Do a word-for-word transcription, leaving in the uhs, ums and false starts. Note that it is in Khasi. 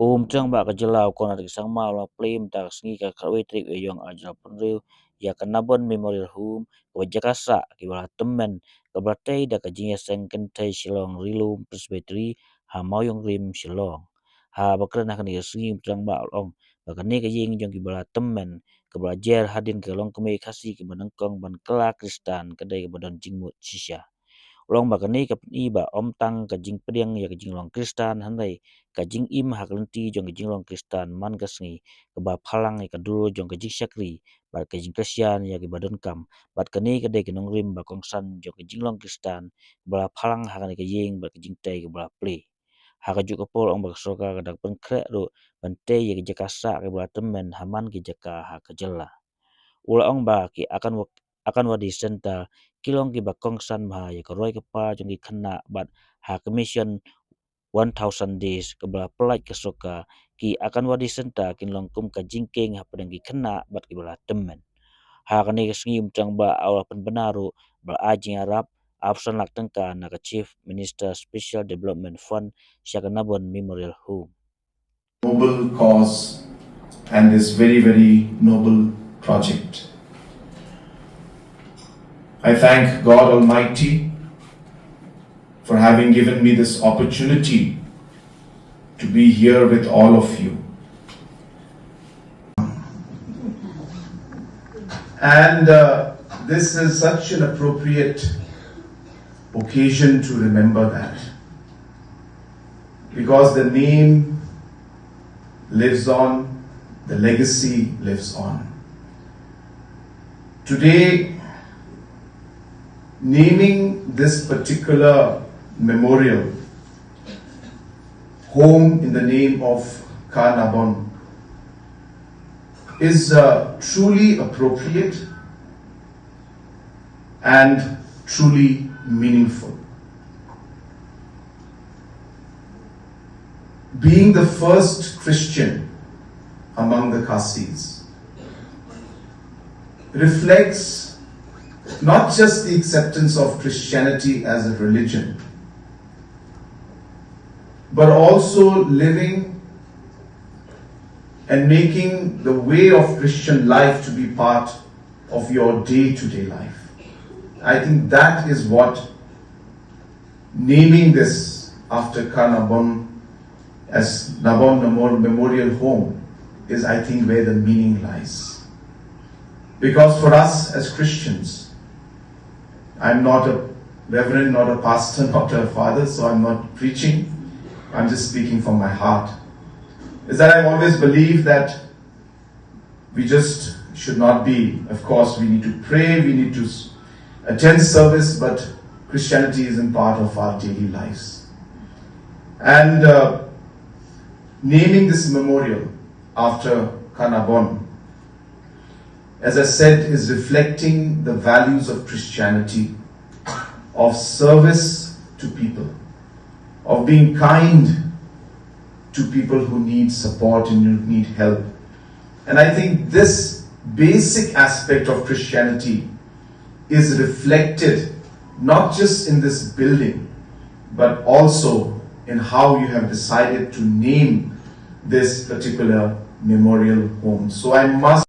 U Umtang ba ka jylla u Conrad K Sangma u la plie mynta ka sngi ka khatwei tarik u Ïaïong arhajar arphew hynriew ïa ka Nabon Memorial Home, kaba jaka sah kiba la tymmen, kaba la tei da ka jingïaseng kynthei Shillong Rilum Presbytery ha Mawïong Rim, Shillong. Haba kren ha kane ka sngi u Umtang ba u la ong ba kane ka ïing jong kiba la tymmen kaba la jer hadien ka longkmie Khasi kaba nyngkong ban kylla Khristan ka dei kaba don jingmut shisha. U la ong ba kane ka pyni ba ym tang ka jingpdiang ïa ka jinglong Khristan hynrei ka jingim ha ka lynti jong ka jinglong Khristan man ka sngi, kaba phalang ïa ka dur jong ka jingshakri bad ka jingkyrshan ïa kiba donkam, bad kane ka dei ka nongrim ba kongsan jong ka jinglong Khristan ba la phalang ha kane ka ïing bad ka jingtei kaba la plie. Ha kajuh ka por u ong ba ka sorkar ka dang pynkhreh ruh ban tei ïa ka jaka sah kaba la tymmen ha man ki jaka ha ka jylla. U la ong ba ki Angan-, Anganwadi Centre ki long kiba kongsan bha ïa ka roi ka par jong ki khynnah bad ha ka Mission One Thousand Days kaba la pyllait ka sorkar, ki Anganwadi Centre kin long kum ka jingkieng hapdeng ki khynnah bad kiba la tymmen. Ha kane ka sngi u Umtang ba u la pynbna ruh ba la ai jingïarap arphew san lak tyngka na ka Chief Minister Special Development Fund sha ka Nabon Memorial Home. Noble cause and this very, very noble project. I thank God Almighty for having given me this opportunity to be here with all of you. And uh, this is such an appropriate occasion to remember that. Because the name lives on, the legacy lives on. Today, naming this particular memorial home in the name of Ka Nabon is uh, truly appropriate and truly meaningful. Being the first Christian among the Khasis reflects not just the acceptance of Christianity as a religion, but also living and making the way of Christian life to be part of your day-to-day life. I think that is what naming this after Ka Nabon as Nabon Memor-, Memorial Home is, I think, where the meaning lies. Because for us as Christians, I'm not a reverend, not a pastor, not a father, so I'm not preaching. I'm just speaking from my heart. Is that I've always believed that we just should not be, of course, we need to pray, we need to s- attend service, but Christianity isn't part of our daily lives. And uh, naming this memorial after Ka Nabon, as I said, is reflecting the values of Christianity, of service to people, of being kind to people who need support and who need help. And I think this basic aspect of Christianity is reflected not just in this building, but also in how you have decided to name this particular memorial home. So I must